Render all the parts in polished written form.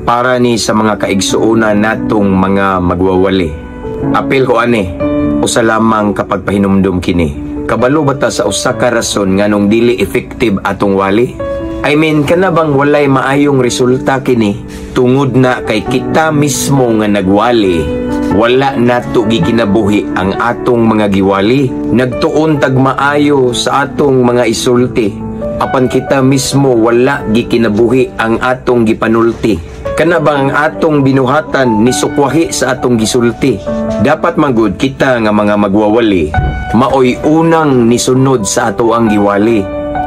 Para ni sa mga kaigsuonan natong mga magwawali. Apil ko ani, usa lamang kapag pahinumdum kini. Kabalo ba ta sa usa ka rason nganong dili effective atong wali? I mean, kana bang walay maayong resulta kini? Tungod na kay kita mismo nga nagwali, wala nato gikinabuhi ang atong mga giwali. Nagtuon tag maayo sa atong mga isulti. Apan kita mismo wala gikinabuhi ang atong gipanulti. Kana bang ang atong binuhatan ni sukwahi sa atong gisulti? Dapat manggod kita nga mga magwawali, maoy unang nisunod sa ato ang giwali.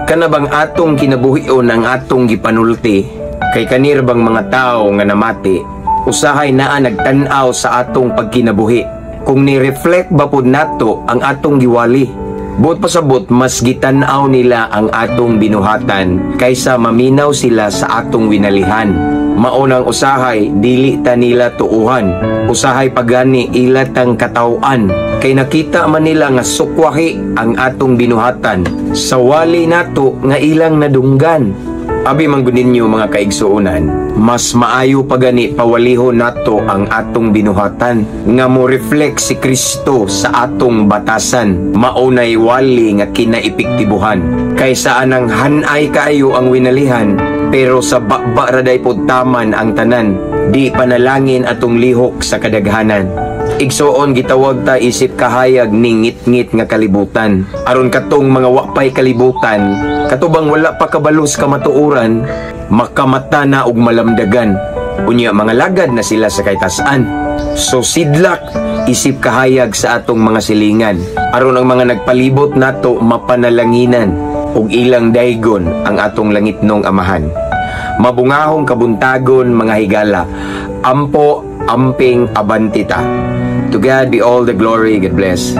Kana bang atong kinabuhion ang atong gipanulti? Kay kanir bang mga tao nga namati, usahay naa nagtan-aw sa atong pagkinabuhi. Kung ni-reflect ba pod nato ang atong giwali? Buot pasabot, mas gitan-aw nila ang atong binuhatan kaysa maminaw sila sa atong winalihan. Maunang usahay, dili ta nila tuuhan. Usahay pagani ila tang kataw-an. Kay nakita man nila nga sukwahi ang atong binuhatan sa wali nato nga ilang nadunggan. Abi man gud ninyo, mga kaigsuonan, mas maayo pa gani pawalihon nato ang atong binuhatan nga mo reflect si Kristo sa atong batasan. Maunay wali nga kinaepektibuhan. Kaysa anang hanay kaayo ang winalihan, pero sa baba raday pod taman ang tanan, di panalangin atong lihok sa kadaghanan. Igsoon, gitawag ta isip kahayag ning ngitngit nga kalibutan. Aron katong mga wapay kalibutan, katubang wala pa kabalos kamatuoran, makamata na og malamdagan. Unya mga lagad na sila sa kaytasan. So sidlak isip kahayag sa atong mga silingan. Aron ang mga nagpalibot nato mapanalanginan ug ilang daygon ang atong langitnong Amahan. Mabungahong kabuntagon, mga higala. Ampo, amping, abante ta. To God be all the glory. God bless.